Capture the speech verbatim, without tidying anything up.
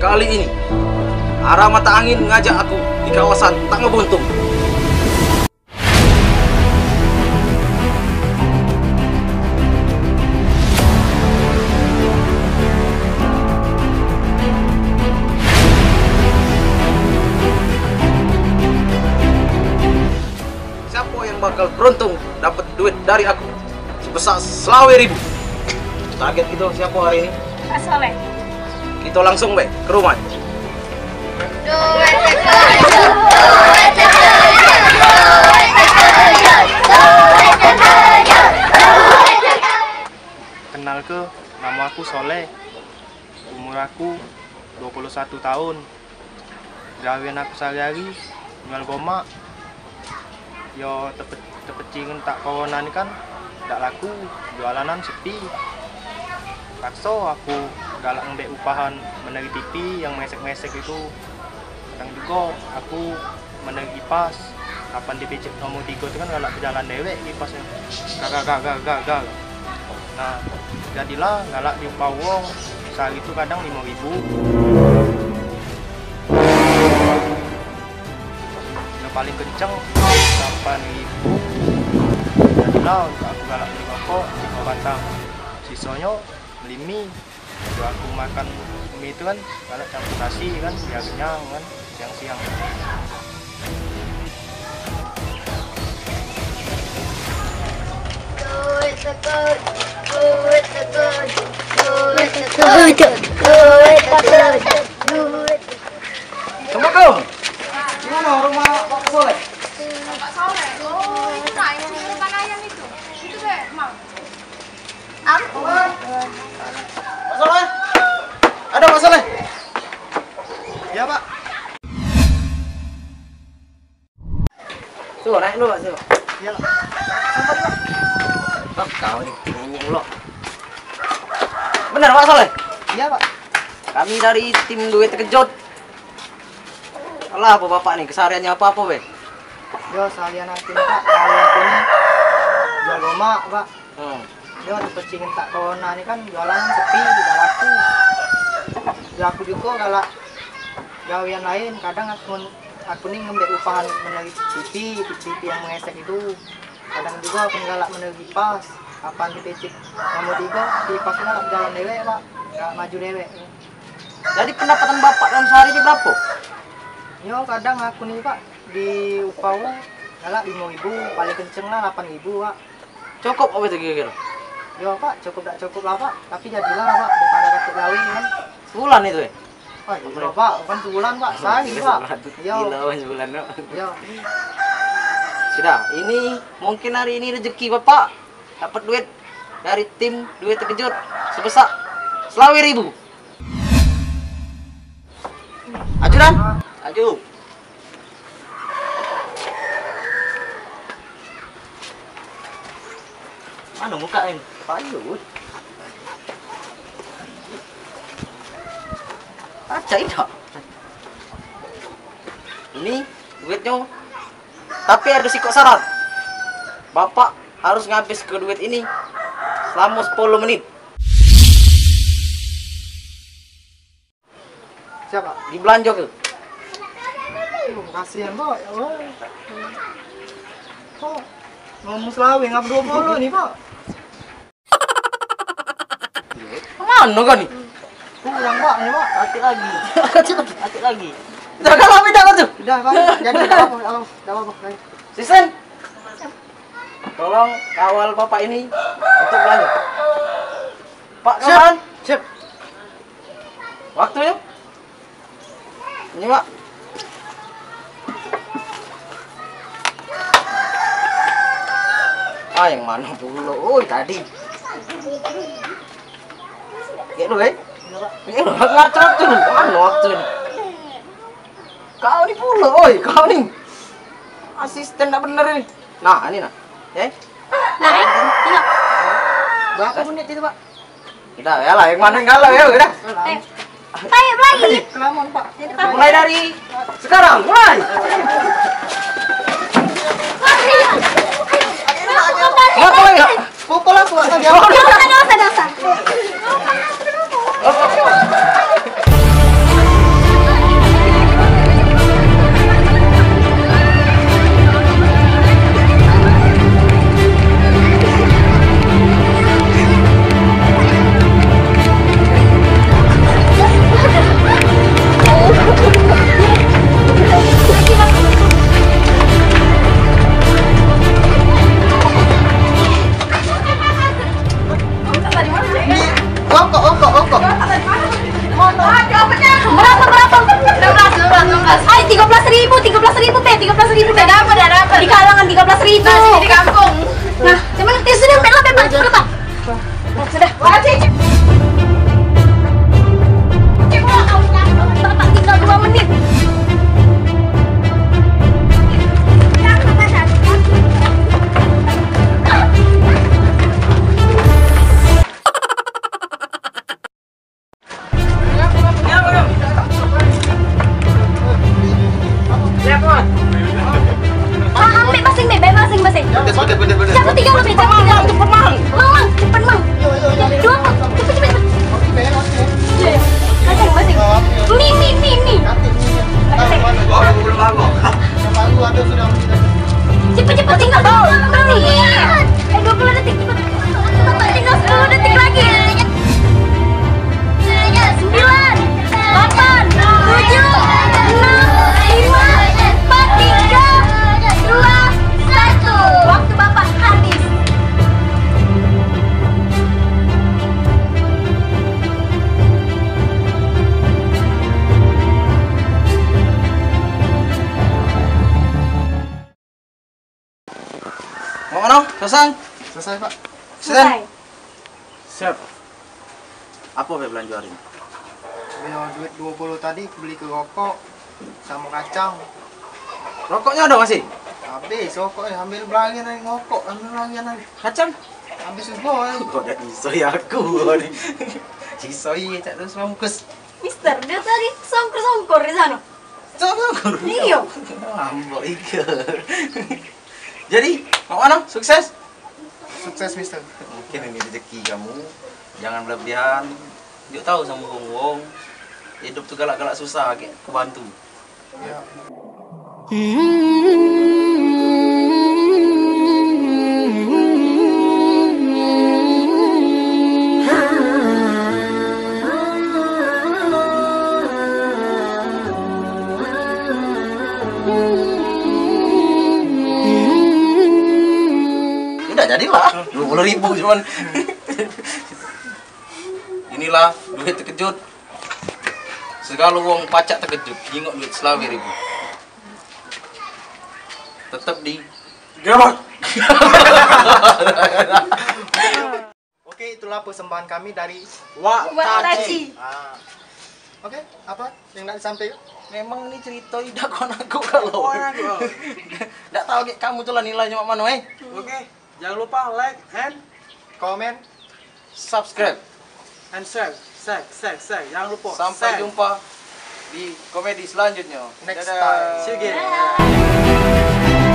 Kali ini, arah mata angin ngajak aku di kawasan Tangga Buntung. Siapa yang bakal beruntung dapat duit dari aku sebesar selawe ribu? Target kita siapa hari ini? Pak Soleh. Kita langsung be ke rumah. Kenalke, nama aku Soleh. Umur aku dua puluh satu tahun. Gawean aku sehari-hari nyual gomak. Yo, tepe-, tepeci ngentak corona ni kan dak laku, jualanan sepi. Pakso aku galak ngembek upahan meneri T V yang mesek-mesek itu. Kadang jugo aku meneri kipas. Kapan dipicik nomor tigo tu kan galak bejalan dewek kipasnyo. Gar, gar, gar, gar, gar, gar. Nah, jadilah galak diupah wong, sehari tu kadang limo ribu. Yang paling kenceng delapan ribu. Jadilah untuk aku galak beli rokok limo batang. Sisonyo beli mie. Waktu aku makan mie tu kan galak campur nasi kan, biar kenyang kan siang-siang. Duit tekejut, duit tekejut, duit tekejut, duit tekejut, duit. Assalamualaikum. Di mana rumah Pak Soleh? Pak Soleh. Oh, itu nah, yang sumber ayam itu. Itu deh, Mang. Aku. Pak Soleh. Ada Pak Soleh? Ya, Pak. Tuh, naik dulu, Pak, tuh. Iya, Pak. Sabar, Pak. Pak, kau ni, nyenyeng lo. Bener, Pak Soleh? Iya, Pak. Kami dari tim Duit Terkejut. Alah, apa Bapak ni? Kesehariannya apa-apa, be? Yo, seharian aku ni, Pak. Seharian aku ni jual gomak, Pak. Hmm. Yo, tepeci ngentak corona ni kan jualan sepi, dak laku. Yo, aku jugo galak gawean lain. Kadang aku, aku ni ngembek upahan meneri T V, T V yang mengesek itu. Kadang jugo aku galak meneri kipas. Kapan dipicik nomor tigo, kipas galak jalan dewek, Pak. Galak maju dewek. Jadi pendapatan Bapak dalam sehari ni berapo? Yo, kadang aku ni, Pak, diupah galak limo ribu, paling kenceng lah lapan ribu, Pak. Cukup apa itu kira-kira? Yo, Pak, cukup dak cukup lah, Pak. Tapi jadilah, Pak, daripada katek gawe kan. Sebulan itu, eh? Oh, iyo, Pak, bukan sebulan, Pak. Sehari, Pak. Yo. Gila, sebulan, Pak. Yo. Sudah, ini mungkin hari ini rezeki Bapak dapat duit dari tim Duit Terkejut sebesar selawe ribu. Aju, Dan. Aju. Mano muka ni? Payu. Pacak idak. Ini duitnyo. Tapi ado sikok syarat. Bapak harus ngabis ke duit ini selamo sepuluh menit. Siap, Pak. Dibelanjo ke? Aduh, kasihan, Pak. Ya Allah. Pak, ngomong selawe ngapa dua puluh ni, Pak? Mano kau ni? Kurang, Pak, ni, Pak. Katik lagi. Katik lagi. Katik lagi. Dah, dah, dah, dah, dah. Dah, Pak. Jadi, dah apa, dah apa, dah apa, dah. Sisen. Tolong kawal bapak ini untuk belanja. Pak Kaman. Siap. Waktunyo? Ini, Pak. Ah, yang mano pulo? Oi, tadi. Gek lu, eh? Gek lu, ngaco tu. Mano waktu ni? Kau ni pulo, oi, kau ni. Asisten dak bener ni. Nah, ini nah. Eh? Nah, eh, tengok. Berapa menit itu, Pak? Udah, ya lah, yang mana yang kalah ya, udah. Eh, baik lagi. Kelamaan, Pak. Mulai dari sekarang, mulai. Mau apa lagi? Pukul aku, Pak. Dosa, dosa, dosa. Masih. Siapa tiga lo, Bang? Cepet, Mang. Mang, Mang, cepet, Mang. Dua, Mang. Cepet, cepet, cepet. Masing, masing. Mi, mi, mi, mi. Masing. Cepet, cepet, tinggal dua puluh menit. Eh, dua puluh detik, cepet. Tinggal sepuluh detik lagi. Sembilan, delapan, tujuh, enam, lima, empat, tiga, dua, satu. Waktu Bapak habis. Mak mano? Selesai? Selesai, Pak. Selesai. Siap. Apo be belanjo hari ni? Yo, duit dua puluh tadi beli ke rokok samo kacang. Rokoknyo ado masih? Habis rokoknyo, ambil belanja dari rokok, ambil belanja dari. Kacang? Habis jugo, eh. Kok dak disoi aku ni? Disoi cak terus mampus. Mister, dia tadi songkur-songkur di sana. Songkur? Iyo. Ambok ike. Jadi, mak mano? Sukses? Sukses, Mister. Mungkin ini rezeki kamu. Jangan berlebihan. Juk tahu samo wong-wong. Hidup tu galak-galak susah, kek kebantu. Ya. Udah jadilah, dua puluh ribu cuman. Inilah duit terkejut. Segalo wong pacak terkejut, jingok duit selawe ribu. Tetep di Gerobak. Oke, itulah persembahan kami dari Wak Wak Taci. Taci. Ah. Oke, apa yang nak disampaikan? Memang ini cerita idak kon aku kalau. Kon aku. Dak tahu kek kamu tu lah nilainyo mak mano, eh. Oke, jangan lupa like and comment, subscribe and share, share, share, share. Jangan lupa. Sampai share. Jumpa di komedi selanjutnya. Next time. See you again. Dadah.